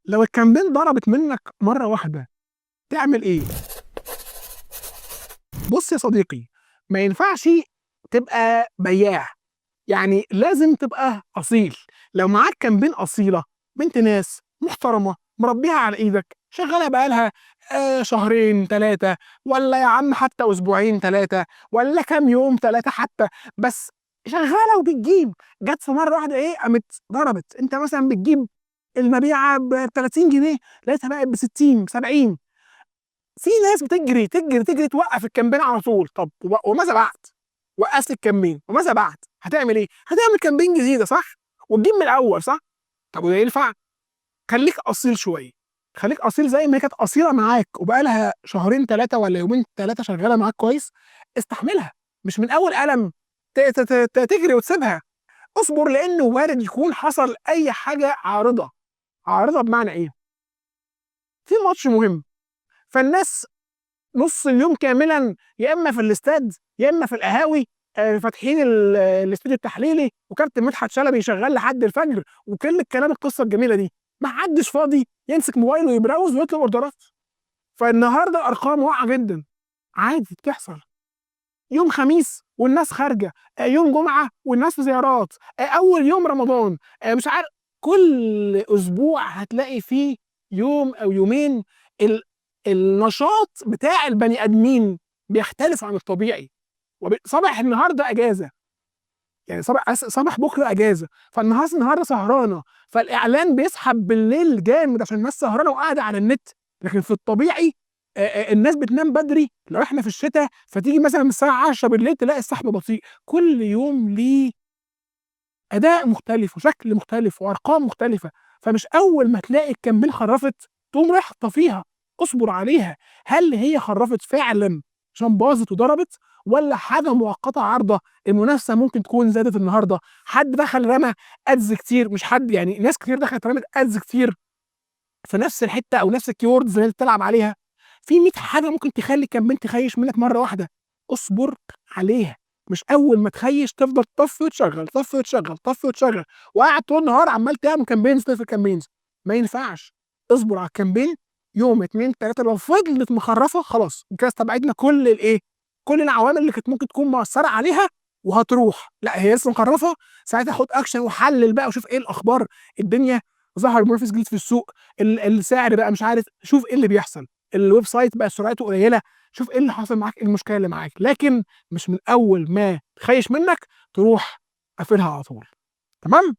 لو ال campaign ضربت منك مرة واحدة تعمل إيه؟ بُص يا صديقي، ما ينفعش تبقى بياع، يعني لازم تبقى أصيل. لو معاك campaign أصيلة، بنت ناس، محترمة، مربيها على إيدك، شغالة بقى لها شهرين، 3 والّا يا عم حتى أسبوعين، 3 والّا كام يوم 3 حتى، بس شغالة وبتجيب، جات في مرة واحدة إيه، قامت ضربت. أنت مثلًا بتجيب المبيعة ب30 جنيه، لقيتها بقت ب60، ب70. في ناس بتجري، تجري، تجري توقّف ال campaign على طول. طب وماذا بعد؟ وقّفت ال campaign وماذا بعد؟ هتعمل إيه؟ هتعمل campaign جديدة، صح؟ وتجيب من الأول، صح؟ طب وده ينفع؟ خلّيك أصيل شوية، خلّيك أصيل زي ما هي كانت أصيلة معاك وبقى لها شهرين 3 والّا يومين 3 شغالة معاك كويس، استحملها، مش من أول قلم ت ت ت تجري وتسيبها. اصبر، لإنه وارد يكون حصل أي حاجة عارضة. عارضة بمعنى إيه؟ في ماتش مهم، فالناس نُص اليوم كاملًا يا إما في الاستاد يا إما في القهاوي، فاتحين الاستوديو التحليلي وكابتن مدحت شلبي شغال لحد الفجر وكل الكلام القصة الجميلة دي، ما حدش فاضي يمسك موبايله وي browse ويطلب أوردرات. فالنهارده الأرقام واقعة جدًا، عادي بتحصل. يوم خميس والناس خارجة، يوم جمعة والناس في زيارات، أول يوم رمضان، مش عارف، كل أسبوع هتلاقي فيه يوم أو يومين النشاط بتاع البني آدمين بيختلف عن الطبيعي. صباح النهارده أجازة، يعني صباح بكرة أجازة، فالناس النهارده سهرانة، فالإعلان بيسحب بالليل جامد عشان الناس سهرانة وقاعدة على النت. لكن في الطبيعي الناس بتنام بدري لو إحنا في الشتا، فتيجي مثلًا الساعة 22:00 بالليل تلاقي السحب بطيء. كل يوم ليه أداء مختلف وشكل مختلف وأرقام مختلفة، فمش أول ما تلاقي ال campaign خرّفت تقوم رايح طافيها، اصبر عليها. هل هي خرّفت فعلًا عشان باظت وضربت والّا حاجة مؤقتة عارضة؟ المنافسة ممكن تكون زادت النهارده، حد دخل رمى ads كتير، مش حد يعني ناس كتير دخلت رمت ads كتير في نفس الحتة أو نفس الkeywords اللي أنت بتلعب عليها. في 100 حاجة ممكن تخلّي ال campaign تخيّش منك مرة واحدة، اصبر عليها، مش أول ما تخيّش تفضل تطفي وتشغّل، تطفي وتشغّل، تطفي وتشغّل، وقاعد طول النهار عمّال تعمل campaigns تقفل campaigns، ما ينفعش. اصبر على ال campaign يوم، 2، 3، لو فضلت مخرّفة خلاص كده استبعدنا كل الإيه، كل العوامل اللي كانت ممكن تكون مأثّرة عليها وهتروح، لأ هي لسه مخرّفة، ساعتها خُد action وحلّل بقى وشوف إيه الأخبار، الدنيا ظهر منافس جديد في السوق، السعر بقى مش عارف، شوف إيه اللي بيحصل، الweb site بقى سرعته قليلة، شوف إيه اللي حصل معاك، إيه المشكلة اللي معاك، لكن مش من أول ما تخيّش منك تروح قافلها على طول، تمام؟